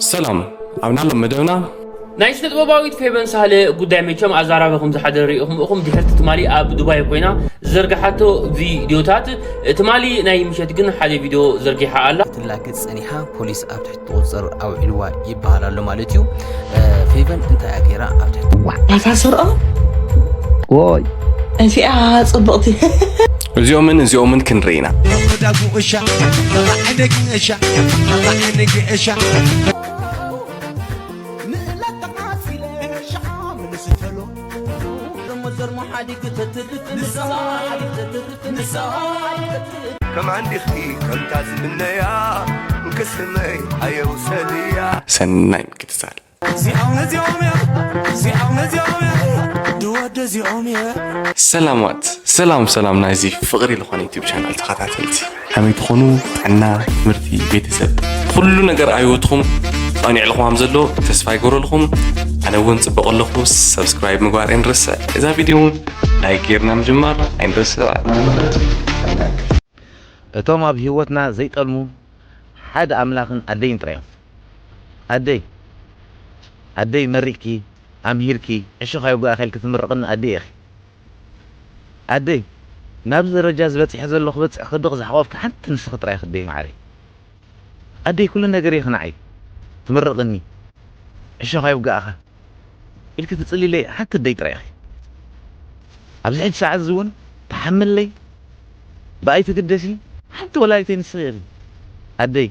ሰላም፣ ኣብ ናሎም መደብና ናይ ስነ ጥበባዊት ፌቨን ሳህለ ጉዳይ መቸም ኣዛራቢ ከም ዝሓደረ ርኢኹም እኹም ድሕርቲ ትማሊ ኣብ ዱባይ ኮይና ዝዘርግሓቶ ቪድዮታት ትማሊ ናይ ምሸት ግን ሓደ ቪድዮ ዘርጊሓ ኣላ። ክትላገጽ ጸኒሓ ፖሊስ ኣብ ትሕቲ ቁጽጽር ኣውዒልዋ ይበሃል ኣሎ ማለት እዩ። ፌቨን እንታይ እያ ገይራ ኣብ ትሕቲ ዋዕላታ ስርኦ ወይ እዚኣ ጽብቕቲ እዚኦምን እዚኦምን ክንርኢ ኢና። ከም ዓንዲኽቲ ከምታ ዝምነያ እንክስመይ ኣየውሰድያ ሰናይ ምክትታል። እዚኦም እዚኦም እዮም እዚኦም እዚኦም እዮም ድወደ እዚኦም እዮም ሰላማት ሰላም ሰላም ናይዚ ፍቕሪ ዝኾነ ዩቲብ ቻናል ተኸታተልቲ ከመይ ትኾኑ ጥዕና ትምህርቲ ቤተሰብ ኩሉ ነገር ኣብ ህይወትኹም ቐኒዕልኹም ከም ዘሎ ተስፋ ይገብረልኹም ኣነ እውን ፅበቕ ኣለኹ ሰብስክራይብ ምግባር ኣይንረስዕ እዛ ቪድዮ እውን ላይክ ጌርና ምጅማር ኣይንረስዕ እቶም ኣብ ህይወትና ዘይጠልሙ ሓደ ኣምላኽን ኣደይን ጥራይ እዮም። ኣደይ ኣደይ መሪቕኪ ኣምሂርኪ ዕሾኽ ኣይውጋእኻ ኢልኪ ትምርቕኒ ኣደይ ኢኺ። ኣደይ ናብዚ ደረጃ እዚ በጺሐ ዘለኹ ክበጽሕ ከሎ ዝሓቖፍኪ ሓንቲ ንስኺ ጥራይ ኢኺ ኣደይ መዓረይ። ኣደይ ኩሉ ነገረይ ኢኺ ንዓይ ትምርቕኒ ዕሾኽ ኣይውጋእኻ። ኢልኪ ትጽልይለይ ሓንቲ ኣደይ ጥራይ ኢኺ። ኣብዚ ሕጂ ሰዓት እዚ እውን ትሓምለይ ብኣይ ትግደሲ ሓንቲ ወላዲተይ ንስኺ ኢኺ ኣደይ።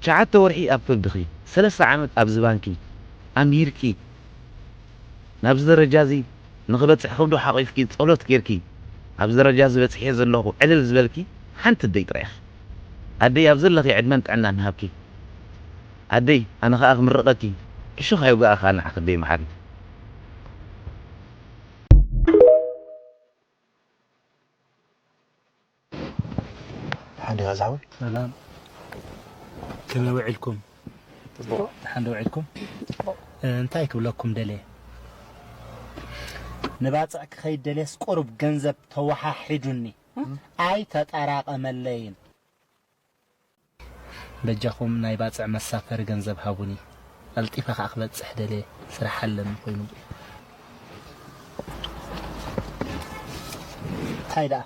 ትሽዓተ ወርሒ ኣብ ከብድኺ ሰለስተ ዓመት ኣብዚ ባንኪ ኣምሂርኪ ናብዚ ደረጃ እዚ ንኽበጽሕ ከብዱ ሓቒፍኪ ጸሎት ጌርኪ ኣብዚ ደረጃ እዚ በጺሐ ዘለኹ ዕልል ዝበልኪ ሓንቲ ኣደይ ጥራይ ኢኺ ኣደይ ኣብ ዘለኺ ዕድመን ጥዕናን ይሃብኪ። ኣደይ ኣነ ከኣ ክምርቐኪ ዕሾኽ ኣይውጋእኻ ንዓኺ ኣደይ መሓሪ። ደሓን ዲኻ ዝሓወይ? ሰላም ከመይ ውዒልኩም? ደሓን ዶ ውዒልኩም? እንታይ ክብለኩም ደልየ ንባፅዕ ክኸይድ ደልየስ ቁሩብ ገንዘብ ተወሓሒዱኒ ኣይተጠራቐመለይን። በጃኹም ናይ ባጽዕ መሳፈሪ ገንዘብ ሃቡኒ ቀልጢፈ ከኣ ክበጽሕ ደልየ ስራሕ ኣለኒ ኮይኑምኒ። እንታይ ደኣ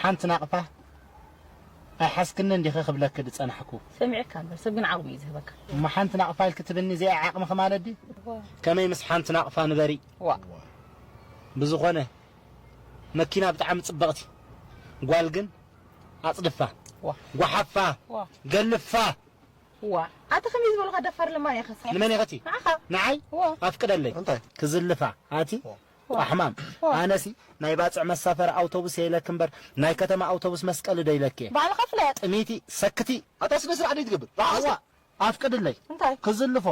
ሓንቲ ናቕፋ ኣይሓዝክንን ዲኺ ክብለኪ ዝጸናሕኩ። ሰሚዐካ እምበር ሰብ ግን ዓቕሚ እዩ ዝህበካ። እሞ ሓንቲ ናቕፋ ኢልኪ ትብኒ እዚኣ ዓቕምኺ ማለት ድዩ? ከመይ ምስ ሓንቲ ናቕፋ ንበሪ? ዋእ። ብዝኾነ መኪና ብጣዕሚ ጽብቕቲ ጓል ግን ኣጽድፋ፣ ጓሓፋ፣ ገልፋ። ዋ ኣቲ ከመይ ዝበሉካ ደፋር ለማን ኢኻ ሳይ። ንመን ኢኸቲ? ንዓኻ። ንዓይ? ኣፍቅደለይ። እንታይ? ክዝልፋ ኣቲ ቋሕማም። ኣነሲ ናይ ባጽዕ መሳፈሪ ኣውቶቡስ የኢለኪ እምበር ናይ ከተማ ኣውቶቡስ መስቀሊ ዶ ኢለኪ እየ። ባዕልኻ ፍለጥ። ጥሚቲ ሰክቲ። ኣታ ስነ ስርዓት ደይትገብር። ዋ ኣፍቅድለይ። እንታይ? ክዝልፎ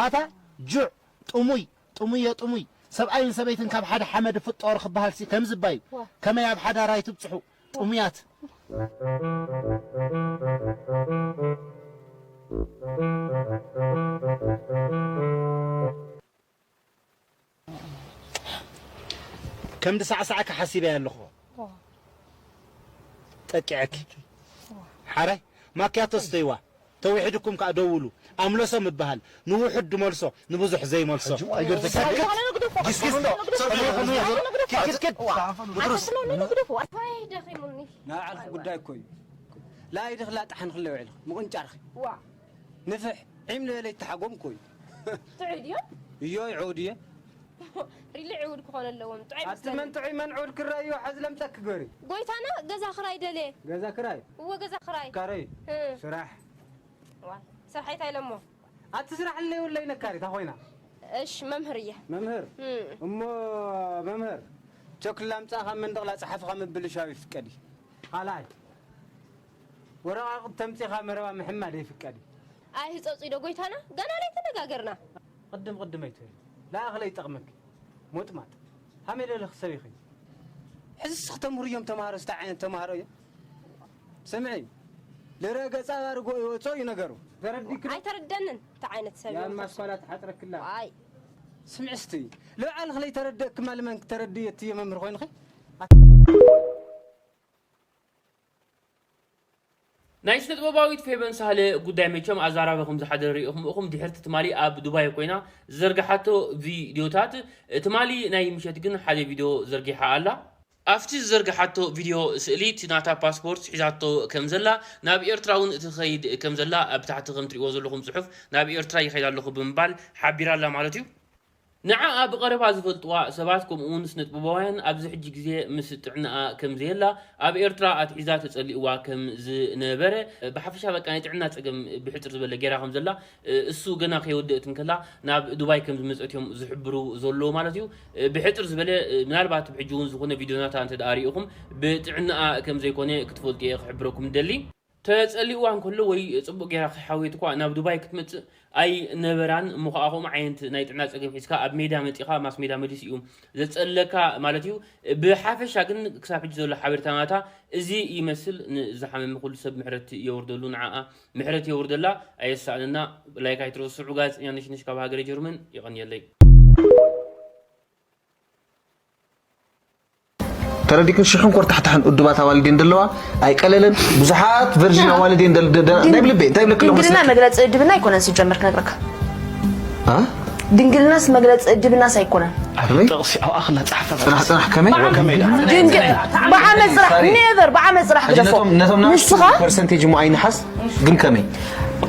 ኣታ ጁዕ ጥሙይ ጥሙየ ጥሙይ ሰብኣይን ሰበይትን ካብ ሓደ ሓመድ ይፍጠሩ ክበሃልሲ ከምዚ እባ እዩ። ከመይ ኣብ ሓዳር ኣይትብጽሑ ጥሙያት። ከምዲ ሳዕሳዕካ ሓሲበያ ኣለኹ። ጠቂዐኪ። ሓራይ ማክያቶ ስተይዋ። ተውሒድኩም ከኣ ደውሉ። ኣምለሶም እበሃል። ንውሑድ ድመልሶ ንብዙሕ ዘይመልሶ። ንባዕልኩ ጉዳይ እኮ እዩ። ላይድኽ ላጥሓን ክለ ውዒልኽ ምቕንጫርኺ። ንፍሕ ዒም ልበለ ይተሓጎም እኮ እዩ። ጥዑይ ድዮ? እዮ ይዕውድ እየ። ሪሊ ዕውድ ክኾን ኣለዎም። ጥዑይ ኣቲ መን ጥዑይ መን ዕውድ ክረእዮ ሓዚ ለምፀኪ ግበሪ። ጎይታና ገዛ ክራይ ደልየ። ገዛ ክራይ? እወ ገዛ ክራይ። ካረይ? እ። ስራሕ? ዋ፣ ስራሕ እንታይ ኢለሞ? ኣቲ ስራሕ ለይብለይ ነካሪት ኣኾይና። እሽ መምህር እየ። መምህር? እ። እሞ መምህር ቸኩላ ኣምፃእኻ መንደቕ ላፀሓፍኻ ምብልሻው ይፍቀድ እዩ። ካልኣይ ወረቓቕቲ ተምፂኻ መረባ ምሕማድ ይፍቀድ እዩ። ኣይ ህፀፁ ኢዶ ጎይታና ገና ለይተነጋገርና። ቅድም ቅድም ኣይትበሊ ለኣኽለ ይጠቕመኪ ሞጥማጥ ሃመይ ለለኺ ሰብ ኢኺ። ሕዚ እስኺ ተምህሩ እዮም ተምሃሮ እንታይ ዓይነት ተምሃሮ እዮም? ስምዒ ልረ ገፃ ኣርጎ ይወፆ እዩ ነገሩ። ተረዲክዶ? ኣይተረደንን እንታይ ዓይነት ሰብ እዮም? ማስኳላ ትሓፅረክላ። ኣይ ስምዒ እስቲ ልብዓልኺ ለይተረደእክማ ልመን ክተረድእዮ እቲ መምህር ኮይንኺ። ናይ ስነጥበባዊት ፌቨን ሳህለ ጉዳይ መቸም ኣዛራቢ ከም ዝሓደረ ርኢኹም እኹም ድሕርቲ ትማሊ ኣብ ዱባይ ኮይና ዝዘርግሓቶ ቪድዮታት። ትማሊ ናይ ምሸት ግን ሓደ ቪድዮ ዘርጊሓ ኣላ። ኣብቲ ዝዘርግሓቶ ቪድዮ ስእሊ እቲ ናታ ፓስፖርት ሒዛቶ ከም ዘላ፣ ናብ ኤርትራ እውን ትኸይድ ከም ዘላ ኣብ ታሕቲ ከም ትሪእዎ ዘለኹም ጽሑፍ ናብ ኤርትራ ይኸይድ ኣለኹ ብምባል ሓቢራ ኣላ ማለት እዩ። ንዓኣ ብቐረባ ዝፈልጥዋ ሰባት ከምኡ እውን ስነጥበባውያን ኣብዚ ሕጂ ግዜ ምስ ጥዕናኣ ከም ዘየላ፣ ኣብ ኤርትራ ኣትሒዛ ተጸሊእዋ ከም ዝነበረ፣ ብሓፈሻ በቃ ናይ ጥዕና ጸገም ብሕጽር ዝበለ ጌራ ከም ዘላ፣ እሱ ገና ከይወደእት እንከላ ናብ ዱባይ ከም ዝመጸት እዮም ዝሕብሩ ዘሎ ማለት እዩ። ብሕጽር ዝበለ ምናልባት ብሕጂ እውን ዝኾነ ቪድዮ ናታ እንተ ደኣ ርኢኹም ብጥዕናኣ ከም ዘይኮነ ክትፈልጡ እየ ክሕብረኩም ደሊ። ተጸሊእዋ እንከሎ ወይ ጽቡቕ ጌራ ከይሓወየት እኳ ናብ ዱባይ ክትመጽእ ኣይነበራን። እሞ ኸኣ ከምኡ ዓይነት ናይ ጥዕና ጸገም ሒዝካ ኣብ ሜዳ መጺኻ ማስ ሜዳ መሊሱ እዩ ዘጸለካ ማለት እዩ። ብሓፈሻ ግን ክሳብ ሕጂ ዘሎ ሓበሬታ ናታ እዚ ይመስል። ንዝሓመመ ኩሉ ሰብ ምሕረት የውርደሉ፣ ንዓኣ ምሕረት የውርደላ። ኣየሳእነና። ላይክ ኣይትረስዑ ጋዜጠኛ ነሽነሽ ካብ ሃገረ ጀርመን። የቐንየለይ። ተረዲክን ሽሕን ኮርታሕታሕን እዱባት ኣዋልድ እየን ዘለዋ። ኣይቀለለን። ብዙሓት ቨርዥን ኣዋልድ እየን ደል- ደ- ደ- እንታይ ብልበይ እንታይ ብለክ ኣለኹ ድንግልና መስለኪ? መግለፂ እድብና ኣይኮነን። ሲጀመር ክነግረካ አ? ድንግልናስ መግለፂ እድብናስ ኣይኮነን። ኣበይ? ጥቕሲ ኣብ ኣኽላ ጸሓፈ ጽናሕ ጽናሕ ከመይ? ድንግል ብዓመት ስራሕ ኔቨር ብዓመት ስራሕ ሕጂ ግደፎ። ነቶም ነቶም ንስኻ ፐርሰንቴጅ እሞ ኣይንሓስ ግን ከመይ?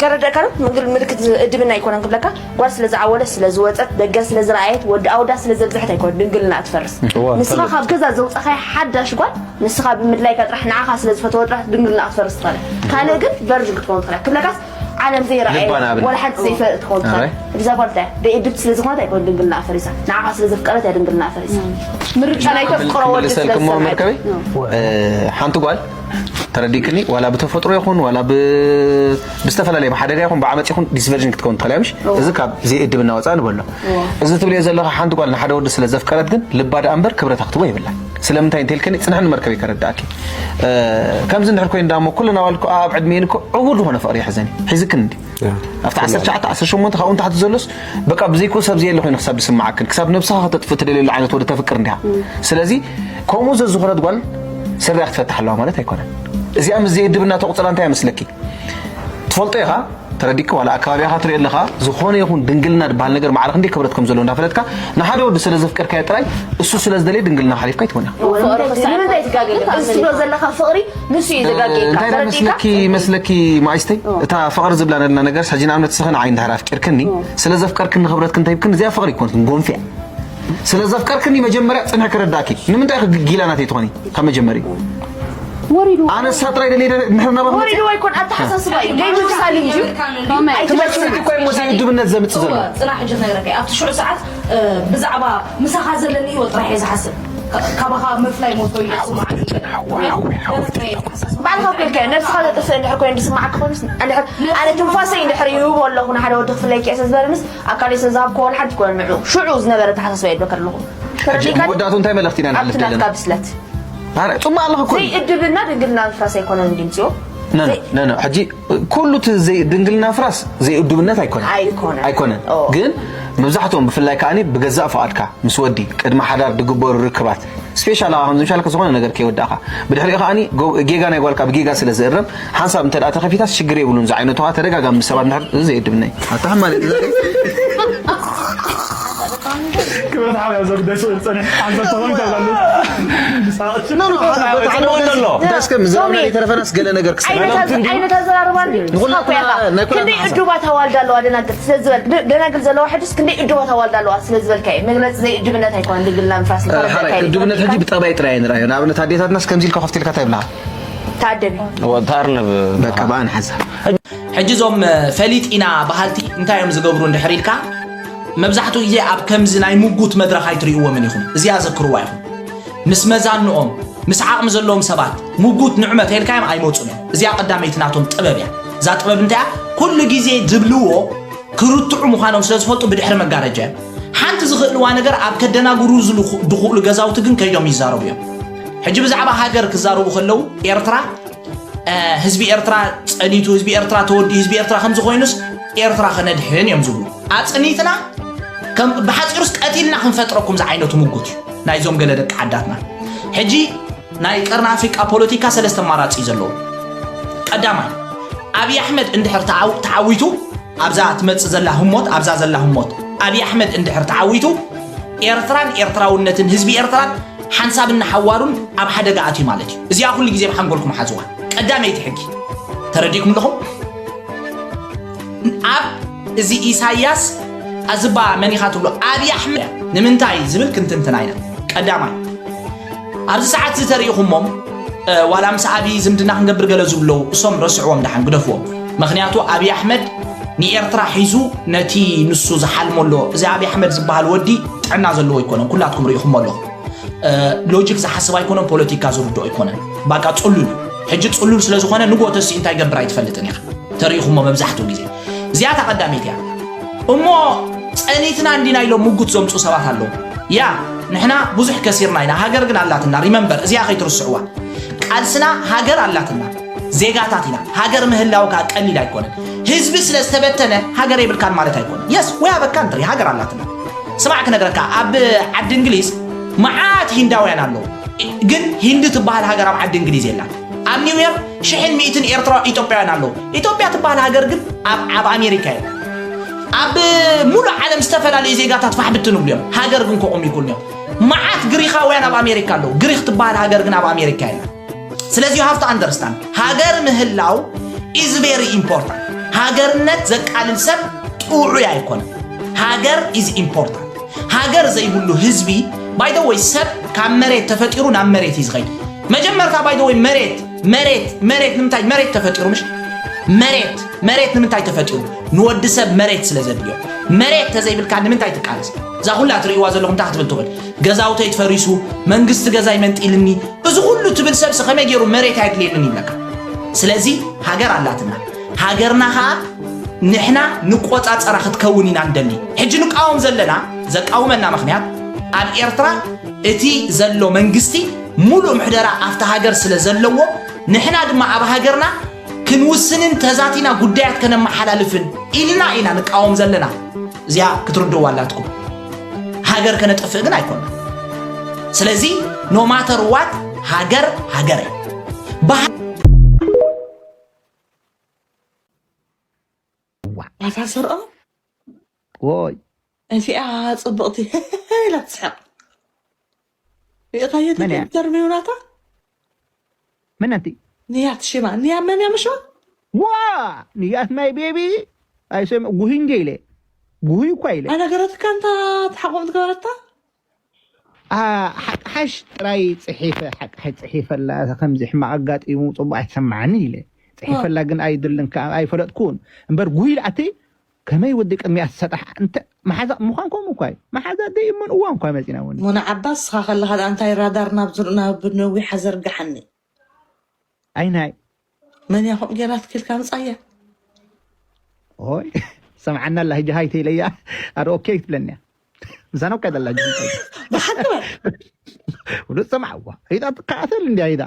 ከረደእካ ዶ ምግል ምልክት እድብና ኣይኮነን ክብለካ። ጓል ስለ ዝዓወለት ስለ ዝወፀት ደገ ስለ ዝረኣየት ወዲ ኣውዳ ስለ ዘብዝሐት ኣይኮነን ድንግልና እትፈርስ። ንስኻ ካብ ገዛ ዘውፀኻያ ሓዳሽ ጓል ንስኻ ብምድላይካ ጥራሕ ንዓኻ ስለ ዝፈተወ ጥራሕ ድንግልና ክትፈርስ ትኽእል። ካልእ ግን ቨርጅን ክትከውን ትኽእል ክብለካስ ዓለም ዘይረኣየ ልባ ንኣብነት። ወላ ሓንቲ ዘይፈልጥ ክትከውን ትኽእል። ኣረ። እዛ ጓል እንታይ ደይ እድብቲ ስለ ዝኾነት ኣይኮን ድንግልና ፈሪሳ ንዓኻ ስለ ዘፍቀረት እያ ድንግልና ፈሪሳ። ምርጫ ናይ ተፍቅሮ ወዲ ስለ ክመልሰልክሞ ዝሰምዐት። መርከበይ እ፣ ሓንቲ ጓል ተረዲክኒ ዋላ ብተፈጥሮ ይኹን ዋላ ብ- ብዝተፈላለየ ብሓደጋ ይኹን ብዓመፅ ይኹን ዲስቨርዥን ክትከውን ትኽእል እያ ምሽ እዚ ካብ ዘይእድብና ወፃ ንበሎ እዚ ትብልዮ ዘለኻ ሓንቲ ጓል ንሓደ ወዲ ስለ ዘፍቀረት ግን ልባ ደኣ እምበር ክብረታ ክትቦ የብላን ስለምንታይ እንተልከኒ ፅንሕኒ መርከበይ ከረዳእኪ እ፣ ከምዚ እንድሕር ኮይኑ ዳሞ ኩሉ ናዋልኩ ኣብ ዕድሜን እኮ ዕቡር ዝኾነ ፍቕሪ ይሕዘኒ ሒዝክን እንዲ ኣብቲ ዓሰርተ ትሽዓተ ዓሰርተ ሸሞንተ ካብኡ ንታሕቲ ዘሎስ በቃ ብዘይክኡ ሰብ ዘየለ ኮይኑ ክሳብ ዝስምዓክን ክሳብ ነብስኻ ከተጥፍእ ትደልየሉ ዓይነት ወዲ ተፍቅር እንዲኻ ስለዚ ከምኡ ዘዝኾነት ጓል ስርያ ክትፈትሕ ኣለዋ ማለት ኣይኮነን እዚኣ ምስ ዘይእድብና ተቑፅራ እንታይ እያ መስለኪ ትፈልጦ ኢኻ ተረዲካ ዋላ ኣከባቢኻ ትሪኦ ኣለኻ ዝኾነ ይኹን ድንግልና ዝበሃል ነገር ማዕረ ክንደይ ክብረት ከም ዘለዎ እንዳፈለጥካ ንሓደ ወዲ ስለ ዘፍቀርካዮ ጥራይ እሱ ስለ ዝደለየ ድንግልና ሓሊፍካ ኣይትኾን ኢኻ ንምንታይ ትጋገ? እዚ ትብሎ ዘለኻ ፍቕሪ ንሱ እዩ ዘጋግየካ። እንታይ ተረዲእካ? መስለኪ መስለኪ ማይስተይ እታ ፍቕሪ ዝብላ ነልና ነገር ሕጂ ንኣብነት ስኸ ንዓይ እንድሕር ኣፍቂርክኒ ስለ ዘፍቀርክኒ ክብረትክ እንታይ ብክኒ እዚኣ ፍቕሪ ይኮንክን ጎንፊያ ስለ ዘፍቀርክኒ መጀመርያ ፅንሒ ክረዳእኪ ንምንታይ ኢኺ ጊላ ናተይ ትኾኒ ካብ መጀመሪ ወሪዱ ኣነ እሳ ጥራይ ደልየ ምሕር ናባኽ መፅእ ወሪዱ ኣይኮን ኣተሓሳስባ እዩ ደይ ምሳል እንጂ ትመስልቲ እኮ እሞ ዘይእዱብነት ዘምፅእ ዘሎ ፅናሕ ሕጂ ክነግረካ ኣብቲ ሽዑ ሰዓት ብዛዕባ ምሳኻ ዘለኒ ህይወት ጥራሕ እየ ዝሓስብ ካባኻ ምፍላይ ሞቶ እዩ ዝስማዓኒ ባዕልኻ ኮንካ ነብስኻ ዘጥፍእ እንድሕር ኮይኑ ዝስማዓካ ኮይኑስ እንድሕር ኣነ ትንፋሰይ እንድሕር ይህቦ ኣለኹ ንሓደ ወዲ ክፍለይ ክእሰ ዝበለንስ ኣካል ስለ ዝሃብኮ ወላ ሓንቲ ኮነ ንዑ ሽዑ ዝነበረ ተሓሳስባ የድበካ ኣለኹ ተረዲእካ መወዳእቱ እንታይ መልእኽቲ ኢና ኣብቲ ንሓልፍ ዘለና ናትካ ብስለት ኣረ፣ ጽቡቕ ኣለኹ እኮ ዘይእድብና ድንግልና ምፍራስ ኣይኮነን ድምፅዮ ነነ ነነ ሕጂ ኩሉ እቲ ዘይ- ድንግልና ፍራስ ዘይእዱብነት ኣይኮነን ኣይኮነን። ኣይኮነን ኦ። ግን መብዛሕትኦም ብፍላይ ከዓኒ ብገዛእ ፍቓድካ ምስ ወዲ ቅድሚ ሓዳር ድግበሩ ርክባት ስፔሻል ኣኻ ከምዚ ምሻልካ ዝኾነ ነገር ከይወዳእኻ ብድሕሪኡ ከዓኒ ጎ- ጌጋ ናይ ጓልካ ብጌጋ ስለ ዝእረም ሓንሳብ እንተ ደኣ ተኸፊታስ ሽግር የብሉን ዝዓይነቱ ኸዓ ተደጋጋሚ ምስ ሰባት እንድሕር እዚ ዘየድብነይ ኣታ ሕማል ክብረት ሓውያ ዘሎ ጉዳይ ስእሊ ጸኒሕ ሓንሳብ ተኾይኑ ተብላሉ እንታይ እስከ ምዝራብ ናይ ተረፈናስ ገለ ነገር ክስራሕ ዓይነት ኣዘራርባ ንስኻ እኮ ኢኻ ክንደይ እዱባት ኣዋልድ ኣለዋ ደናግል ስለ ዝበል ደናግል ዘለዋ ሕድስ ክንደይ እዱባት ኣዋልድ ኣለዋ ስለ ዝበልካ እዩ መግለፂ ዘይእድብነት ኣይኮነን ድንግልና ምፍራስ ሓራይ እድብነት ሕጂ ብጠባይ ጥራይ ንርኣዮ ንኣብነት ኣዴታትናስ ከምዚ ኢልካ ከፍቲ ኢልካ እንታይ ይብልኻ ተኣደቢ በቃ ብኣን ሓዛ ሕጂ እዞም ፈሊጥ ኢና በሃልቲ እንታይ እዮም ዝገብሩ እንድሕር ኢልካ መብዛሕትኡ ግዜ ኣብ ከምዚ ናይ ምጉት መድረኽ ኣይትርእይዎምን ኢኹም እዚኣ ዘክርዋ ኢኹም ምስ መዛንኦም ምስ ዓቕሚ ዘለዎም ሰባት ምጉት ንዕመ ተልካዮም ኣይመፁን እዮም እዚኣ ቀዳመይቲ ናቶም ጥበብ እያ እዛ ጥበብ እንታያ ኩሉ ግዜ ዝብልዎ ክርትዑ ምዃኖም ስለ ዝፈልጡ ብድሕሪ መጋረጃ እዮም ሓንቲ ዝኽእልዋ ነገር ኣብ ከደናግሩ ዝኽእሉ ገዛውቲ ግን ከይዶም ይዛረቡ እዮም ሕጂ ብዛዕባ ሃገር ክዛረቡ ከለዉ ኤርትራ ህዝቢ ኤርትራ ጸኒቱ ህዝቢ ኤርትራ ተወዲ ህዝቢ ኤርትራ ከምዚ ኮይኑስ ኤርትራ ከነድሕን እዮም ዝብሉ ኣጽኒትና ብሓጺሩስ ቀቲልና ክንፈጥረኩም ዝዓይነቱ ምጉት እዩ ናይዞም ገለ ደቂ ዓዳትና ሕጂ ናይ ቀርኒ ኣፍሪቃ ፖለቲካ ሰለስተ ኣማራጺ እዩ ዘለዎ ቀዳማይ ኣብይ ኣሕመድ እንድሕር ተዓው- ተዓዊቱ፣ ኣብዛ ትመጽእ ዘላ ህሞት ኣብዛ ዘላ ህሞት ኣብይ ኣሕመድ እንድሕር ተዓዊቱ፣ ኤርትራን ኤርትራውነትን ህዝቢ ኤርትራን ሓንሳብን ንሓዋሩን ኣብ ሓደጋ ኣትዩ ማለት እዩ። እዚኣ ኩሉ ግዜ ብሓንጎልኩም ሓዝዋ። ቀዳመይቲ ሕጊ። ተረዲእኩም ኣለኹም? ኣብ እዚ ኢሳያስ ኣዝባ መን ኢኻ ትብሎ? ኣብይ ኣሕመድ። ንምንታይ ዝብል ክንትንትና ኢና። ቀዳማይ፣ ኣብዚ ሰዓት እዚ ተሪኢኹሞም፣ እ፣ ዋላ ምስ ኣብይ ዝምድና ክንገብር ገለ ዝብሉ ኣለዉ፣ እሶም ረስዕዎም፣ ደሓን ግደፍዎም። ምኽንያቱ ኣብይ ኣሕመድ ንኤርትራ ሒዙ ነቲ ንሱ ዝሓልሞ ኣሎ። እዚ ኣብይ ኣሕመድ ዝበሃል ወዲ ጥዕና ዘለዎ ኣይኮነን፣ ኩላትኩም ርኢኹሞ ኣለኹም። እ፣ ሎጂክ ዝሓስብ ኣይኮነን፣ ፖለቲካ ዝርድኦ ኣይኮነን። ባቃ ጽሉል እዩ። ሕጂ ጽሉል ስለ ዝኾነ ንግሆ ተሲኡ እንታይ ይገብር ኣይትፈልጥን ኢኻ። ተሪኢኹሞ መብዛሕትኡ ግዜ። እዚኣታ ቀዳመይቲ እያ። እሞ ጸኒትና እንዲና ኢሎም ምጉት ዘምጹ ሰባት ኣለዉ። ያ፣ ንሕና ብዙሕ ከሲርና ኢና፣ ሃገር ግን ኣላትና። ሪመምበር፣ እዚኣ ከይትርስዕዋ። ቃልስና ሃገር ኣላትና፣ ዜጋታት ኢና። ሃገር ምህላው ከኣ ቀሊል ኣይኮነን። ህዝቢ ስለ ዝተበተነ ሃገር የብልካን ማለት ኣይኮነን። የስ፣ ወይ ኣብ ካንትሪ ሃገር ኣላትና። ስማዕ ክነግረካ፣ ኣብ ዓዲ እንግሊዝ መዓት ሂንዳውያን ኣለዉ፣ ግን ሂንዲ ትበሃል ሃገር ኣብ ዓዲ እንግሊዝ የላን። ኣብ ኒውዮርክ ሽሕን ሚእትን ኤርትራ ኢትዮጵያውያን ኣለዉ። ኢትዮጵያ ትበሃል ሃገር ግን ኣብ ኣብ ኣሜሪካ እያ። ኣብ ሙሉእ ዓለም ዝተፈላለዩ ዜጋታት ፋሕ ብትን ይብሉ እዮም። ሃገር ግን ከቑም ይኩን እዮም። መዓት ግሪኻውያን ኣብ ኣሜሪካ ኣለዉ። ግሪኽ ትበሃል ሃገር ግን ኣብ ኣሜሪካ የላን። ስለዚ you have to understand፣ ሃገር ምህላው is very important። ሃገርነት ዘቃልል ሰብ ጥዑይ ኣይኮነን። ሃገር is important። ሃገር ዘይብሉ ህዝቢ፣ by the way፣ ሰብ ካብ መሬት ተፈጢሩ ናብ መሬት እዩ ዝኸይድ። መጀመርታ by the way መሬት መሬት መሬት ንምንታይ መሬት ተፈጢሩ? ምሽ መሬት መሬት ንምንታይ ተፈጢሩ? ንወዲ ሰብ መሬት ስለ ዘድልዮ። መሬት ተዘይብልካ ንምንታይ ትቃለስ? እዛ ኩላ ትርእይዋ ዘለኹም እንታይ ክትብል ትኽእል? ገዛውተይ ተፈሪሱ፣ መንግስቲ ገዛይ መንጢልኒ፣ እዚ ኩሉ ትብል ሰብሲ ከመይ ገይሩ መሬት ኣየድልየንን ይብለካ? ስለዚ ሃገር ኣላትና። ሃገርና ኸኣ ንሕና ንቆጻጸራ ክትከውን ኢና ንደሊ። ሕጂ ንቃወም ዘለና፣ ዘቃውመና ምኽንያት ኣብ ኤርትራ እቲ ዘሎ መንግስቲ ሙሉእ ምሕደራ ኣብቲ ሃገር ስለ ዘለዎ፣ ንሕና ድማ ኣብ ሃገርና ክንውስንን ተዛቲና ጉዳያት ከነመሓላልፍን ኢልና ኢና ንቃወም ዘለና። እዚኣ ክትርድእዋ ኣላትኩም። ሃገር ከነጥፍእ ግን ኣይኮና። ስለዚ no matter what ሃገር ሃገር እያ። ባህ- ኣታ ስርኦ ወይ እዚኣ ጽብቕቲ ኢላ ትስሕቕ። ሪእኻዮ መን እያ? ኢንተርቪው ናታ መን ኣንቲ ንያት ሽማ ንያ መን እያ ምሽዋ ዋ ንያት ማይ ቤቢ ኣይሰም ጉሂ እንደ ኢለ ጉሂ እኳ ኢለ ኣነገረትካ እንታ ተሓቆም ትገበረታ ሓቅሓሽ ጥራይ ፅሒፈ ሓቅሓሽ ፅሒፈላ ከምዚ ሕማቕ ኣጋጢሙ ፅቡቅ ኣይተሰማዓንን ኢለ ፅሒፈላ ግን ኣይድልን ከዓ ኣይፈለጥኩን እምበር ጉሂ ኢለ ኣቲ ከመይ ወዲ ቅድሚያ ትሰጣሕ እንተ መሓዛ ምዃን ከምኡ እኳ እዩ መሓዛ ደይመን እዋን እኳ መፂና እውን ሙና ዓባስ ስኻ ከለኻ ደኣ እንታይ ራዳር ናብ ዝር- ናብ ነዊሓ ዘርግሓኒ ኣይናይ መን እያ ከምኡ ጌራ ትክልካ ምፃያ ኦይ ሰምዓና ኣላ ሕጂ ሃይ ተይለያ ኣረ ኦኬ ትብለኒ እያ ምሳና እኳ ደላ ሕጂ እንታይ ብሓቂ በል ብሉፅ ሰምዓዋ ሂዳ ትከኣተል እንዲ ሂዳ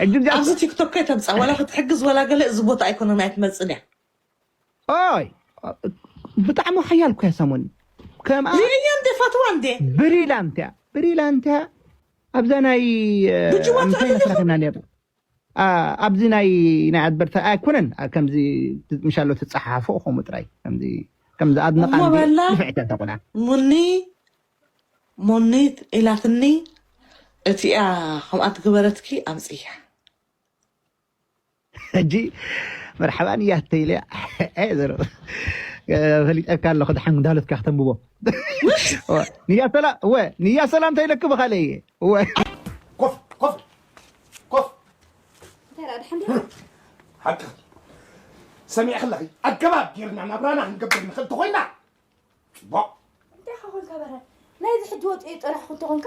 ሕጂ እዚኣ ኣብዚ ቲክቶክ ከይተምፃ ዋላ ክትሕግዝ ዋላ ገለ እዚ ቦታ ኣይኮነን ኣይትመፅን እያ ኦይ ብጣዕሚ ሓያል እኮ እያ ሰሞን ከምኣ ሪእያ እንደ ፈትዋ እንደ ብሪላንት እያ ብሪላንት እያ ኣብዛ ናይ ብጅዋ እንታይ ትዕልልኹም? መስራትና ነር ኣብዚ ናይ ናይ ኣድበርታ ኣይኮነን ከምዚ ምሻሎ ትፀሓፎ ከምኡ ጥራይ ከምዚ ከምዚ ኣድነቃ እሞ በላ። ንፍዕቲ እንተኮና ሙኒ ሙኒት ኢላትኒ እቲኣ ከምኣ ትግበረትኪ ኣምፅያ ሕጂ መርሓባ ንያት ተይለ ዘረ ፈሊጠካ ኣለኹ ድሓን እንዳለትካ ክተንብቦ ንያ ሰላም እወ ንያ ሰላም ተይለክ ብኻለ እየ እወ ኮፍ ኮፍ ኮፍ እንታይ ደኣ ድሓን ዲኻ? ሓቂ ሰሚዕ ከለኺ ኣገባብ ጌርና ናብራና ክንገብር ንኽእል ተኾይና ፅቡቕ እንታይ ኻ ኮንካ በራድ? ናይዚ ሕጂ ወፂኡ ዝፀናሕኩ እንተኾንካ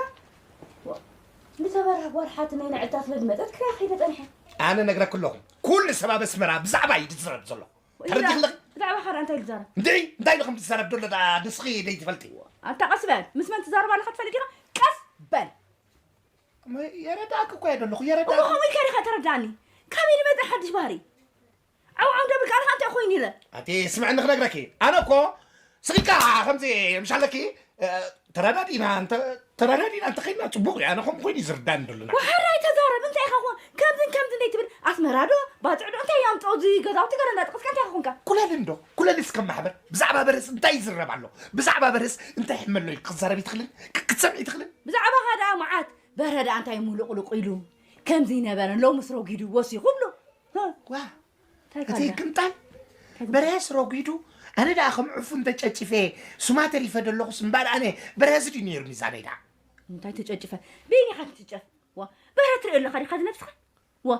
ንተበራ ጓል ሓትነይ ንዕዳ ስለ ዝመፀት ክሪኣ ከይደ ፀኒሐ። ኣነ ነግረክ ኣለኹ ኩሉ ሰብ ኣብ ኣስመራ ብዛዕባ እዩ ዝዝረብ ዘሎ ተረዲኽለኺ ብዛዕባ ኻዳ እንታይ ዝዛረብ? እንድዒ እንታይ ኢሉ ከም ዝዛረብ ዘሎ ደኣ ንስኺ ደይትፈልጢ ኣንታ ቀስ በል ምስ መን ትዛረብ ኣለኻ ትፈልጥ ኢኻ? ቀስ በል የረዳእክ እኮ እየ ዘለኹ እሞ የረዳእክ ከምኡ ኢልካ ዲኻ ተረዳእኒ? ካበይ ዝመፀ ሓድሽ ባህሪ? ዓው ዓው ደብል ቃልኻ እንታይ ኮይኑ ኢለ? ኣቲ ስምዕኒ ክነግረኪ ኣነ እኮ ስቂልካ ከምዚ ምሻለኪ ተረዳዲና እንተ ተረዳዲና እንተኸይድና ጽቡቕ እዩ። ኣነ ከምኡ ኮይኑ እዩ ዝርዳኒ ዘሎ። ዋሓራ ኣይተዛረብ። እንታይ ኢኻ ኾን ከምዝን ከምዝን ደይ ትብል? ኣስመራ ዶ ባጽዕ ዶ እንታይ ያምጽኦ እዚ ገዛውቲ ገለ እንዳጠቐስካ እንታይ ኢኻ ኮንካ? ኩለል እንዶ ኩለል እስከ ማሕበር ብዛዕባ በረስ እንታይ ይዝረብ ኣሎ? ብዛዕባ በረስ እንታይ ሕመሎ እዩ ክዛረብ ይትኽልን ክትሰምዕ ይትኽልን? ብዛዕባኻ ደኣ መዓት በረ ደኣ እንታይ ሙሉቕሉቕ ኢሉ ከምዚ ይነበረን ሎምስ ረጒዱ ወሲኹ ብሎ። ዋ እቲ ግምጣል በርሀስ ረጒዱ ኣነ ደኣ ከም ዕፉን ተጨጭፈ ሱማ ተሪፈ ደለኹስ እምባር ኣነ በርሀስ ድዩ ነይሩ ሚዛነይ ደኣ እንታይ ተጨጭፈ በይን ኢኻ ትጭጨፍ ዋ በርሀ ትሪኦ ኣለኻ ዲኻ ዝነብስኻ ዋ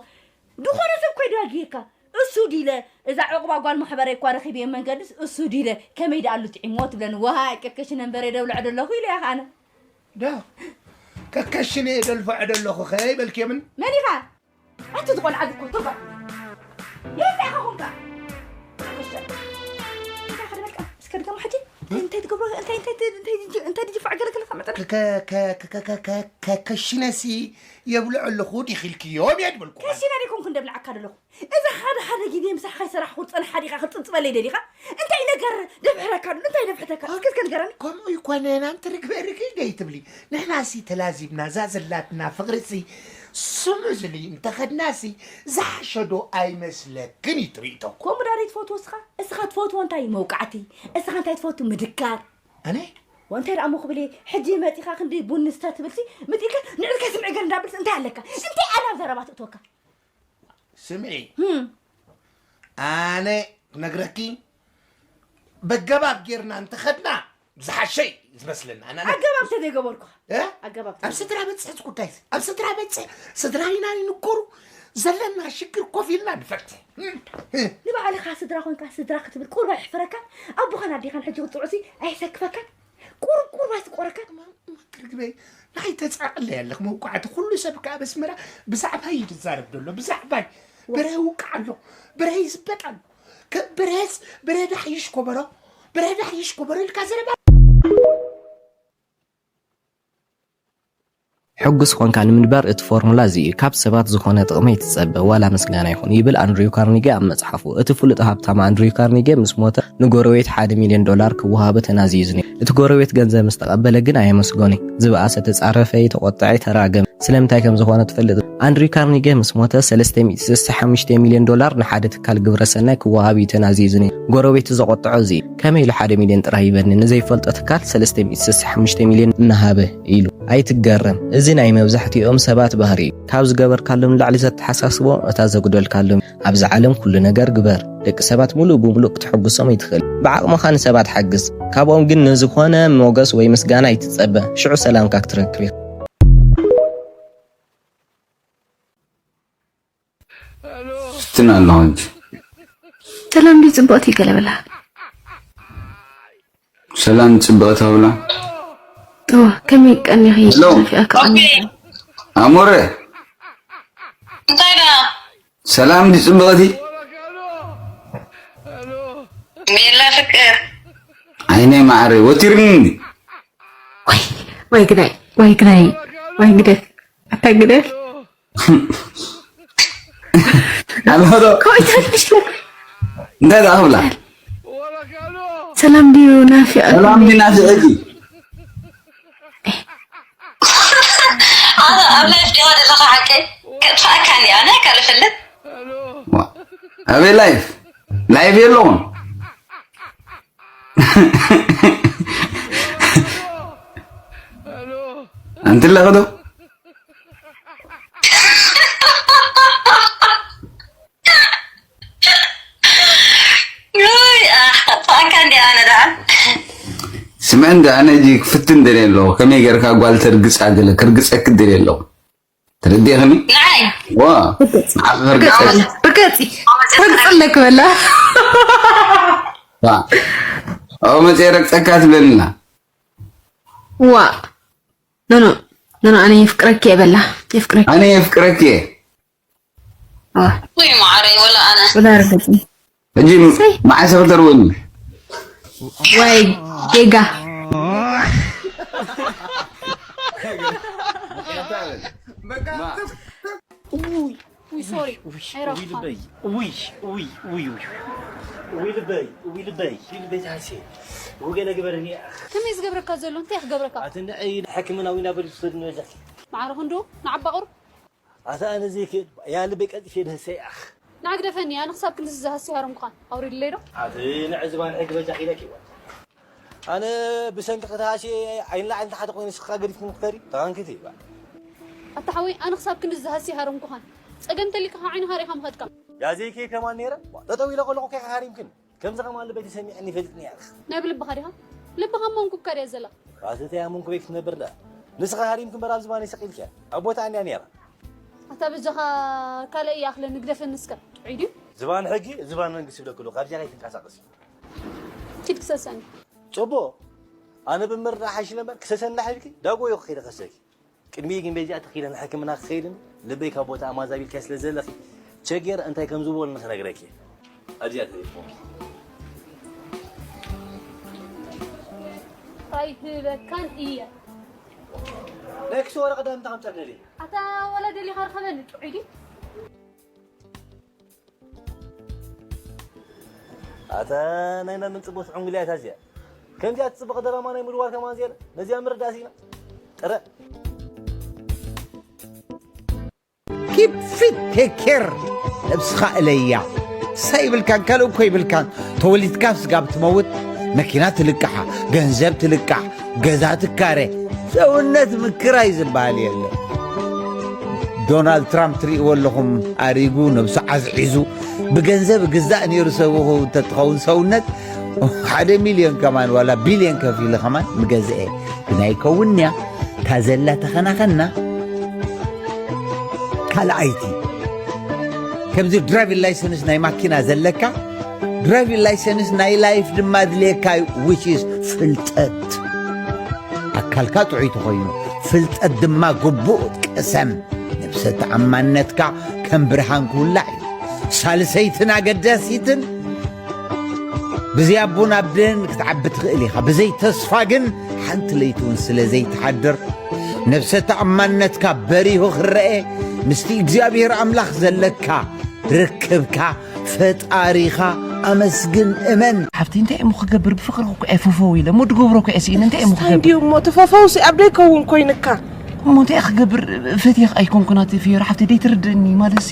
ዝኾነ ሰብ ኮይዱ ኣግየካ እሱ ዲለ እዛ ዕቑባ ጓል ማሕበረ እኳ ረኺበ መንገድስ እሱ ዲለ ከመይ ደኣሉ ጥዒሞ ትብለኒ ዋይ ከከሽ ነንበረ ደብልዖ ደለኹ ኢለ እያ ኣነ ዶ ከከሽነ ደልፈዖ ደለኹ ከይበልክዮምን መን ኢኻ ኣቲ ዝቆልዓ ዝኮ ቶፋ ይረሳ ኢኻ ኮንካ እንታይ ከደበልካ እስከ ድገሞ ሕጂ እንታይ ትገብሮ እንታይ እንታይ እንታይ እንታይ እንታይ ድጅፋዕ ገለ ገለ ከመጠ ከሽነሲ የብልዑ ኣለኹ ዲኺልክዮም እየ ድበልኩ ከሽነ ደይኮንኩ እንደብልዓካ ደለኹ እዛ ሓደ ሓደ ግዜ ምሳሕ ከይሰራሕኹ ዝፀንሓ ዲኻ ክፅንፅበለይ ደሊኻ እንታይ ነገር ደብሕረካ ኣሎ እንታይ ደብሕተካ እስከ እስከ ንገረኒ ከምኡ ይኮነን ኣንቲ ርግበ ርግይ ደይትብሊ ንሕናሲ ተላዚብና እዛ ዘላትና ፍቕሪሲ ስምኡ ዝሊ እንተኸድናሲ ዝሓሸዶ ኣይመስለክን እዩ ትርኢቶ። ከምኡ ዳር ይትፈትዎ እስኻ? እስኻ ትፈትዎ እንታይ እዩ መውቃዕቲ? እስኻ እንታይ ትፈቱ ምድካር? ኣነ? ወንታይ ደኣ ሞኽብሌ ሕጂ መጺኻ ክንዲ ቡን ንስተ ትብልሲ ምጺእካ ንዕልካ ስምዒ ገል እንዳብልስ እንታይ ኣለካ? እንታይ ኣናብ ዘረባ ትእትወካ? ስምዒ ኣነ ክነግረኪ በገባብ ጌርና እንተኸድና ዝሓሸ እዩ ዝመስለና ኣገባብ ተዘይገበርኩ ኣብ ስድራ በፅሕ እቲ ጉዳይ ኣብ ስድራ በፅሕ ስድራ ኢና ይንኮሩ ዘለና ሽግር ኮፍ ኢልና ንፈትሕ ንባዕልኻ ስድራ ኮንካ ስድራ ክትብል ቁርባ ይሕፍረካ ኣቦኻን ኣዴኻን ሕጂ ክትፅውዑሲ ኣይሰክፈካን ቁርቁር ኣይትቆረካ ትርግበይ ንዓይ ተፃቕለ ያለክ መውቃዕቲ ኩሉ ሰብ ከኣ በስመራ ብዛዕባይ እዩ ዝዛረብ ዘሎ ብዛዕባይ በረ ውቃዕ ኣሎ በረ ይዝበጥ ኣሎ በረስ በረ ዳሕይሽ ኮበሮ በረ ዳሕይሽ ኮበሮ ኢልካ ዘረባ ሕጉስ ኾንካ ንምንባር እቲ ፎርሙላ እዚ እዩ። ካብ ሰባት ዝኾነ ጥቕሚ ኣይትጸበ፣ ዋላ ምስጋና ይኹን፣ ይብል ኣንድሪው ካርኒጌ ኣብ መጽሓፉ። እቲ ፍሉጥ ሃብታም ኣንድሪው ካርኒጌ ምስ ሞተ ንጎረቤት ሓደ ሚልዮን ዶላር ክወሃቦ ተናዝዩ'ዩ ነይሩ። እቲ ጎረቤት ገንዘብ ምስ ተቐበለ ግን ኣየመስገኖን። ዝበኣሰ ተጻረፈ፣ ተቖጥዐ፣ ተራገመ። ስለምንታይ ከም ዝኾነ ትፈልጥ ዶ? ኣንድሪው ካርኒጌ ምስ ሞተ ሰለስተ ሚእቲ ስሳ ሓሙሽተ ሚልዮን ዶላር ንሓደ ትካል ግብረ ሰናይ ክወሃብ እዩ ተናዝዩ'ዩ ነይሩ። ጎረቤቱ ዘቖጥዖ እዚ እዩ። ከመይ ኢሉ ሓደ ሚልዮን ጥራይ ይበኒ ንዘይፈልጦ ትካል ሰለስተ ሚእቲ ስሳ ሓሙሽተ ሚልዮን እናሃበ? ኢሉ። ኣይትገረም፣ እዚ ናይ መብዛሕትኦም ሰባት ባህሪ እዩ። ካብ ዝገበርካሎም ንላዕሊ ዘተሓሳስቦም እታ ዘጉደልካሎም። ኣብዚ ዓለም ኩሉ ነገር ግበር። ደቂ ሰባት ሙሉእ ብሙሉእ ክተሐጉሶም ኣይትኽእል። ብዓቕምኻ ንሰባት ሓግዝ። ካብኦም ግን ንዝኾነ ሞገስ ወይ ምስጋና ኣይትጸበ። ሽዑ ሰላምካ ክትረክብ ኢኻ። ስትና ኣለኹ እንጂ። ሰላም ድዩ ጽብቕቲ ገለ በላ። ሰላም ጽብቕቲ ኣብላ። እዋ ከመይ ቀኒኺ ናፊቐካ ቀኒኺ። ኣሞረ እንታይ ደኣ ሰላም ድዩ ጽብቕቲ። ሜላ ፍቅር ዓይነይ ማዕረ ወቲርኒ። ወይ ወይ ግዳይ ወይ ግዳይ ወይ ግደፍ ኣታ ግደፍ ኣለዶ እንታይ ደኣ ክብላ ሰላም ድዩ ናፊቐ ሰላም ድዩ ናፊቐ እቲ ኣብ ላይፍ ዲኻ ዘለኻ ሓቀይ ከጥፋእካ እንዲ ኣነ ካልእ ፍልጥ ኣበይ ላይፍ ላይፍ የለኹም ኣንቲ ኣለኺ ዶ ኣካ እንዲ ኣነ ደኣ ስምዕ እንደ ኣነ እጂ ክፍትን ደልየ ኣለኹ ከመይ ገርካ ጓል ተርግፃ ገለ ክርግፀክ ደልየ ኣለኹ ተረዲእኽኒ ንዓይ ዋ ንዓኺ ክርግፀ ርገፂ ርግፂ ኣለክ በላ ኣብኡ መፅየ ረግፀካ ትብለኒና ዋ ኖኖ ኖኖ ኣነ የፍቅረኪ እየ በላ የፍቅረኪ ኣነ የፍቅረኪ እየ ውይ ማዓረይ ወላ ኣነ ወላ ርገፂ ሕጂ መዓሰ ክተርወኒ ወይ ጌጋ ሶሪ፣ ውይ፣ ውይ፣ ኣይረኽባን። ልበይ። ውይ፣ ውይ፣ ውይ፣ ውይ። ውይ፣ ልበይ፣ ውይ፣ ልበይ፣ ውይ፣ ልበይ፣ ታሴ። ውይ፣ ገለ ግበርኒ። ከመይ ዝገብረካ ዘሎ? እንታይ ክገብረካ? ኣቲ ንዐይ ንሕክምና ዊና በሊ ትሰድኒ በጃ። ማዕረ ክንዱ፣ ንዓባ ቁር። ኣታ ኣነ ዘይክእል፣ ያ ልበይ ቀልጢፈ ደህሰ ያኽ። ንዓ ግደፈኒ፣ ኣነ ክሳብ ክንድዚ ዝሃሲ ሃረምኩኻን። ኣውሪድለይ ዶ? ኣቲ ንዐ ዝባን ሕጊ በጃ ኢለኪ ይዋ። ኣነ ብሰንኪ ክትሃሲ ዓይን ላዕሊ ንታሕቲ ኮይኑ ንስኻ ገዲፍኩም ክትከዲ ተቓንክቲ ይባ። ኣታ ሓወይ፣ ኣነ ክሳብ ክንድዚ ዝሃሲ ሃረምኩኻን። ጸገም ተሊካ ካብ ዓይንኻ ርኢኻ ምኸድካ። ያ ዘይከ ከማን ነይረ፣ ጠጠው ኢለ ከለኹ ከይካ ሃሪምክን። ከምዚ ከማን ልበይ ተሰሚዕኒ ይፈልጥኒ ያኽ። ናይ ብልብኻ ዲኻ? ልብኻ መንኩብካ ድያ ዘላ? ኣቲ ተይ ኣመንኩበይ ክትነብር ዳ። ንስኻ ሃሪምክ እምበር ኣብ ዝባነይ ሰቒልክያ። ኣብ ቦታ እንድያ ነይራ። ኣታ በጃኻ ካልእ ይኣኽለኒ ግደፈኒ እስከ። ጥዑይ ድዩ? ዝባን ሕጊ፣ ዝባን መንግስቲ ይብለኩ ኣለኹ። ካብዚኣ ከይትንቀሳቐሲ። ኪድ ክሰሰኒ። ጽቡቕ። ኣነ ብምርዳእ ሓይሽ ነበር ክሰሰኒ ዳሕሪልኪ ዳጎ ይኹ ከይደ ከሰኪ። ቅድሚ ግን በዚኣ ተኺለ ንሕክምና ክኸይድን ልበይ ካብ ቦታ ኣማዛቢልካ ስለ ዘለኺ ቸጌር እንታይ ከም ዝበሉ ንኽነግረኪ። ኣብዚኣ ተሪፎም። ኣይህበካን እየ። ናይ ክሲ ወረቐት ዳምታ ከምጻ ደሊ። ኣታ ወላ ደሊኻ ርኸበኒ ጥዑይ ድዩ? ኣታ ናይ መን ጽቡት ዕንጉልያ እታ እዚኣ። ከምዚኣ ትጽብቕ ደራማ ናይ ምድዋል ከማን ዝየለ። ነዚኣ ምርዳእ ሲና። ጥረ። ኪፕ ፊት ቴክ ኬር ነብስኻ እለያ። ሳይ ይብልካን ካልእ እኮ ይብልካን። ተወሊድካ ስጋብ ትመውት መኪና ትልቃሓ፣ ገንዘብ ትልቃሕ፣ ገዛ ትካረ፣ ሰውነት ምክራይ ዝበሃል የለን። ዶናልድ ትራምፕ ትርእይዎ ኣለኹም ኣሪጉ ነብሱ ዓዝዒዙ ብገንዘብ ግዛእ ነይሩ ሰብኹ እንተትኸውን ሰውነት ሓደ ሚልዮን ከማን ዋላ ቢልዮን ከፊሉ ከማን ምገዝአ ግን ኣይከውንያ እታ ዘላ ተኸናኸና ካልኣይቲ ከምዚ ድራይቪን ላይሰንስ ናይ ማኪና ዘለካ ድራይቪን ላይሰንስ ናይ ላይፍ ድማ ድልየካ እዩ which is ፍልጠት ኣካልካ ጥዑይ ተኾይኑ ፍልጠት ድማ ግቡእ ቅሰም ነብሰ ተኣማንነትካ ከም ብርሃን ክውላዕ እዩ ሳልሰይትን ኣገዳሲትን ብዘይ ኣቦን ኣደን ክትዓቢ ትኽእል ኢኻ ብዘይ ተስፋ ግን ሓንቲ ለይቲ እውን ስለ ዘይትሓድር ነብሰ ተኣማንነትካ በሪሁ ክረአ ምስቲ እግዚኣብሔር ኣምላኽ ዘለካ ርክብካ ፈጣሪኻ ኣመስግን እመን ሓፍቲ እንታይ እሞ ክገብር ብፍቅሪ እኮ እየ ፈፈው ኢለ እሞ ድገብሮ እኮ እየ ስኢነ እንታይ እሞ እንታይ ክገብር እንዲዩ እሞ እቲ ፈፈውሲ ኣብ ደይከውን ኮይንካ እሞ እንታይ ክገብር ፈትየኽ ኣይኮንኩን ኣቲ ፍዮሪ ሓፍቲ ደይትርድእኒ ማለትሲ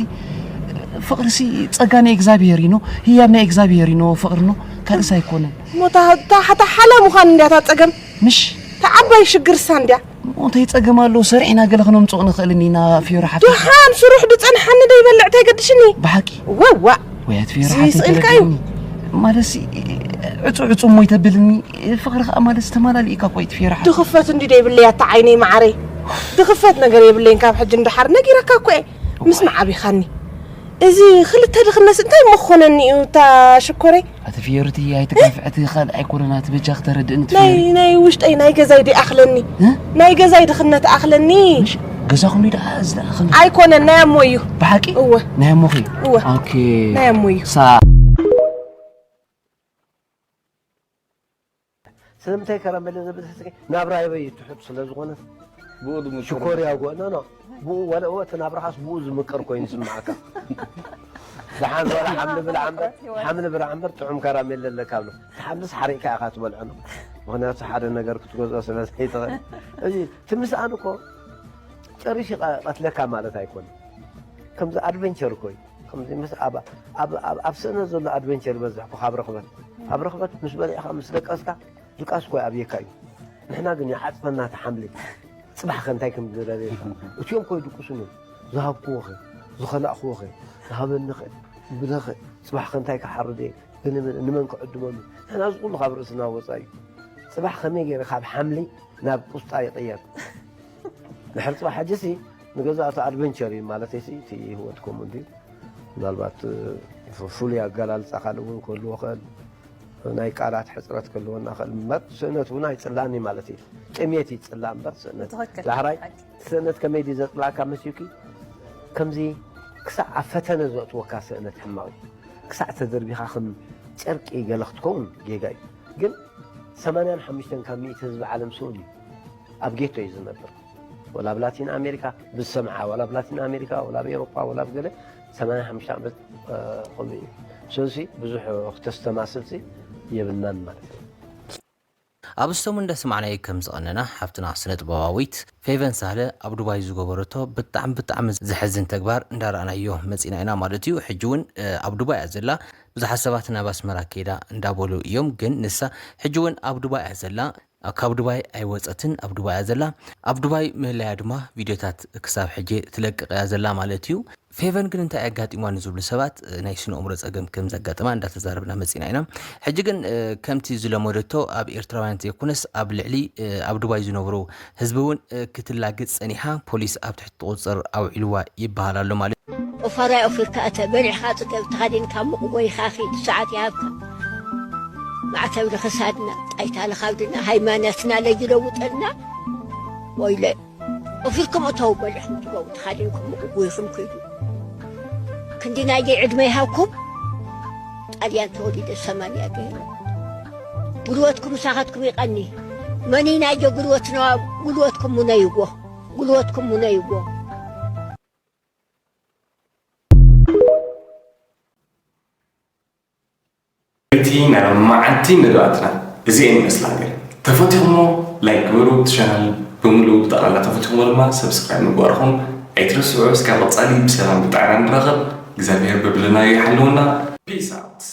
ፍቅርሲ ጸጋ ናይ እግዚኣብሔር ኢኖ ህያብ ናይ እግዚኣብሔር ኢኖ ፍቅርኖ ካልእስ ኣይኮነን እሞ እታ እታ ሓታ ሓላ ምዃን እንድያ እታ ጸገም ምሽ እታ ዓባይ ሽግርሳ እንድያ እንታይ ጸገም ኣሎ ሰሪሕና ገለ ክነምጽኦ ንኽእል ኢና ፍዮሪ ሓፍቲ ድሓን ስሩሕ ድጸንሓኒ ደይበልዕ እንታይ ገድሽኒ ብሓቂ ወዋ ወያት ፍዮሪ እዚ ሓፍቲ ይስእልካ እዩ። ተረድእኒ ማለትሲ ዕጹ ዕጹ እሞ ይተብልኒ ፍቕሪ ኸዓ ማለት ዝተማላሊእካ እኮ እዩ ትፍዮሪ ሓፍቲ ድኽፈት እንዲ ደይብለይ ኣታ ዓይነይ መዓረይ ድኽፈት ነገር የብለይን ካብ ሕጂ ንደሓር ነጊረካ እኮ እየ ምስ መዓቢኻኒ እዚ ክልተ ድኽነስ እንታይ መኾነኒ እዩ እታ ሽኮረይ ኣቲ ፍዮርቲ ኣይትጋፍዕቲ ካልእ ኣይኮነን ኣቲ በጃኺ ተረድእኒ ናይ ትፍዮሪ ናይ ውሽጠይ ናይ ገዛይ ድኣኽለኒ እ? ናይ ገዛይ ድኽነት ኣኽለኒ ምሽ ገዛኹም እዩ ደኣ እዚ ደኣ ከም ኣይኮነን ናይ ኣሞ እዩ ብሓቂ እወ ናይ ኣሞኺ እወ ኦኬ ናይ ኣሞ እዩ ሳ ስለምንታይ ከረሜለ ዘብል ትሕዝትኪ ናብራ ይበይ ትሑት ስለ ዝኾነ ብኡ ድምቅር ሽኮር ያጎ ኖ ኖ ብኡ ወለ እወ እቲ ናብራኻስ ብኡ ዝምቅር ኮይኑ ይስምዓካ ደሓን ወላ ሓምሊ ብላዕ እምበር ሓምሊ ብላዕ እምበር ጥዑም ከራሜለ ኣለካ ኣሎ ሓምልስ ሓሪቕካ ኢኻ ትበልዖ ኖ ምኽንያቱ ሓደ ነገር ክትገዝኦ ስለ ዘይትኽእል እዚ ትምስኣን እኮ ጨሪሽ ይቐትለካ ማለት ኣይኮነ ከምዚ ኣድቨንቸር እኮ እዩ ከምዚ ምስ ኣብ ኣብ ኣብ ኣብ ስእነት ዘሎ ኣድቨንቸር ይበዝሕ እኮ ካብ ረኽበት ኣብ ረኽበት ምስ በሊዕካ ምስ ደቀስካ ድቃስ እኮ ኣብየካ እዩ ንሕና ግን ይዓጽፈና እቲ ሓምሊ ጽባሕ ከ እንታይ ከም ዝደለየካ እትዮም ኮ ይድቅሱን እዮም ዝሃብክዎ ኸ ዝኸላእክዎ ኸ ዝሃበኒ ኸ ብለ ኸ ጽባሕ ከ እንታይ ክሓርድ እየ ንመን ክዕድመሉ ንሕና እዚ ኩሉ ካብ ርእስና ወፃ እዩ ፅባሕ ከመይ ገይረ ካብ ሓምሊ ናብ ቁስጣ ይቕየር ድሕሪ ፅባሕ ሕጂ ሲ ንገዛእቲ ኣድቨንቸር እዩ ማለት ሲ እቲ ህይወት ከምኡ እንድዩ ምናልባት ፍሉይ ኣገላልፃ ካልእ እውን ክህልዎ ክእል ናይ ቃላት ሕፅረት ክህልወና ክእል እምበር ስእነት እውን ኣይፅላእን ማለት እዩ ጥሜት ይፅላእ እምበር ስእነት ዳሕራይ ስእነት ከመይ ድዩ ዘፅላእካ መሲልኪ ከምዚ ክሳዕ ኣብ ፈተነ ዘእትወካ ስእነት ሕማቕ እዩ ክሳዕ ተደርቢኻ ከም ጨርቂ ገለ ክትከውን ጌጋ እዩ ግን ሰማንያን ሓሙሽተን ካብ ሚእቲ ህዝቢ ዓለም ስኡል እዩ ኣብ ጌቶ እዩ ዝነብር ወላ ኣብ ላቲን ኣሜሪካ ብዝሰምዓ ወላ ኣብ ላቲን ኣሜሪካ ወላ ኣብ ኤሮጳ ወላ ኣብ ገለ ሰማንያ ሓሙሽተ ዓመት ከምኡ እዩ። ስለዚ ብዙሕ ክተስተማስልሲ የብልናን ማለት እዩ። ኣብ ስቶሙ እንዳሰማዕናዮ ከም ዝቐነና ሓፍትና ስነጥበባዊት ፌቨን ሳህለ ኣብ ዱባይ ዝገበረቶ ብጣዕሚ ብጣዕሚ ዘሕዝን ተግባር እንዳረኣናዮ መፂና ኢና ማለት እዩ። ሕጂ እውን ኣብ ዱባይ እያ ዘላ። ብዙሓት ሰባት ናብ ኣስመራ ከይዳ እንዳበሉ እዮም፣ ግን ንሳ ሕጂ እውን ኣብ ዱባይ እያ ዘላ። ካብ ዱባይ ኣይወፀትን፣ ኣብ ዱባይ እያ ዘላ። ኣብ ዱባይ ምህላያ ድማ ቪድዮታት ክሳብ ሕጂ ትለቅቕ እያ ዘላ ማለት እዩ። ፌቨን ግን እንታይ ኣጋጢምዋ ንዝብሉ ሰባት ናይ ስነ ኣእምሮ ፀገም ከም ዘጋጥማ እንዳተዛረብና መፂና ኢና። ሕጂ ግን ከምቲ ዝለመደቶ ኣብ ኤርትራውያን ዘይኮነስ ኣብ ልዕሊ ኣብ ዱባይ ዝነብሩ ህዝቢ እውን ክትላግፅ ፀኒሓ ፖሊስ ኣብ ትሕቲ ቁፅፅር ኣውዒልዋ ይበሃል ኣሎ ማለት እዩ። ኦፋራይ ኦፊርካ እተ በሊዕኻ ፅገብ ተኸዲንካ ሙቕ ጎይኻ ኺድ ሰዓት ይሃብካ። ማዕተብ ልኽሳድና ጣይታ ልኻብድና ሃይማኖትና ለይለውጠልና። ወይለ ኦፊርኩም እተው በሊዕኹም ትገቡ ተኸዲንኩም ሙቕ ጎይኹም ኪዱ። ክንዲ ናየይ ዕድመ ይሃብኩም። ጣልያን ተወሊደ ሰማንያ ገይረ። ጉልበትኩም ምሳኻትኩም ይቐኒ። መኒ ናየ ጉልበትና ጉልበትኩም ሙነይዎ። ጉልበትኩም ሙነይዎ። እቲ ናይ መዓልቲ መደባትና እዚኤን ይመስላ ነይረን። ተፈቲኹሞ ላይክ ግበሩ፣ እቲ ቻናል ብምሉኡ ብጠቕላላ ተፈቲኹሞ ድማ ሰብስክራይብ ምግባርኹም ኣይትረስዑ። እስካብ ቀፃሊ ብሰላም ብጥዕና ንራኸብ። እግዚኣብሔር በብለናዮ ይሓልወና። ፒስ ኣውት።